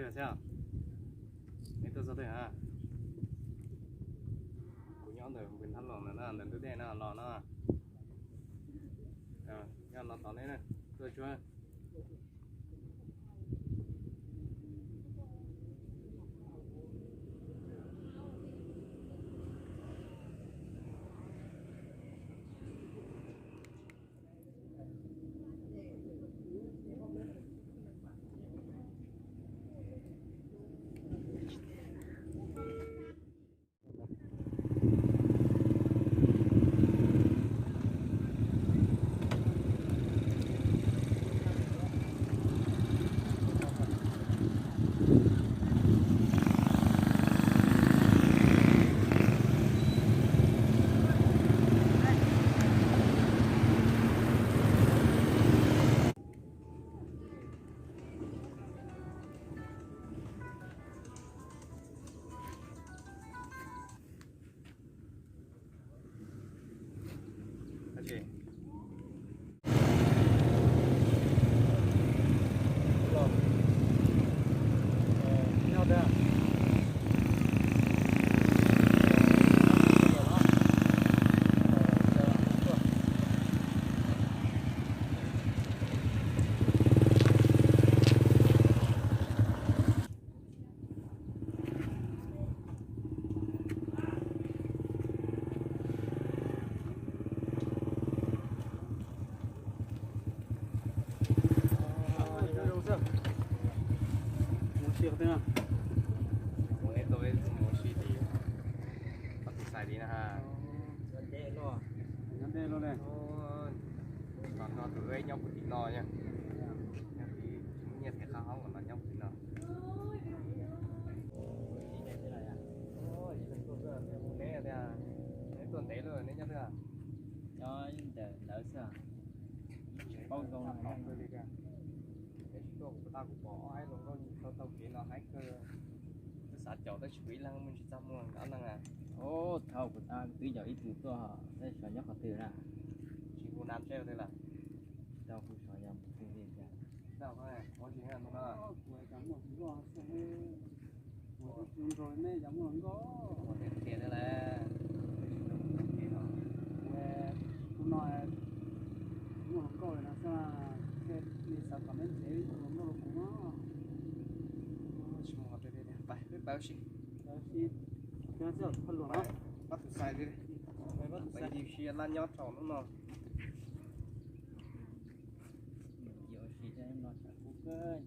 Xwb, neb tuaj txog twg na? Kuv nyob ntawm Npus Thab Loos ntawm no, ntawm ntug dej no los no. Nyob los tom neb na, tuaj tsuag. Mus ib tug mus ib tug, pab tus xais li na ha. Nyob deb luaj ne. Los nrog tus wb nyob puag tim no, nyob tim, tsis muaj nyiaj them qab hoob los nyob puag tim no. Neb tias, neb tuaj ntev lawm, neb nyob twg? Nyob ntawm lawv xwb. Paub zoo. Neb tsis tuaj kuv puas tau, kuv pom ob haib hluas nkauj tau taug kev no haib kawg. Twb xav caum tab sis kuv ib leeg muaj tsis txog muaj ob leeg. Thaum kuv twb caum ib tug tuaj, tab sis xyov nyob qhov twg na. Tsis hu nam seb ua twg lawm. Tau hu xyov yog mus twg li cas. Ua tiag tiag li lawm. Kuv no muaj hluas nkauj li no xwb, thiaj li xav kom neb nrhiav ib tug hluas nkauj rau kuv no. Tsis muaj qhov twg li, peb pab ua si. Pab tus xais li, pab tus xais li si laj nyob rau hnub no. Ua si no tsam kub kawg.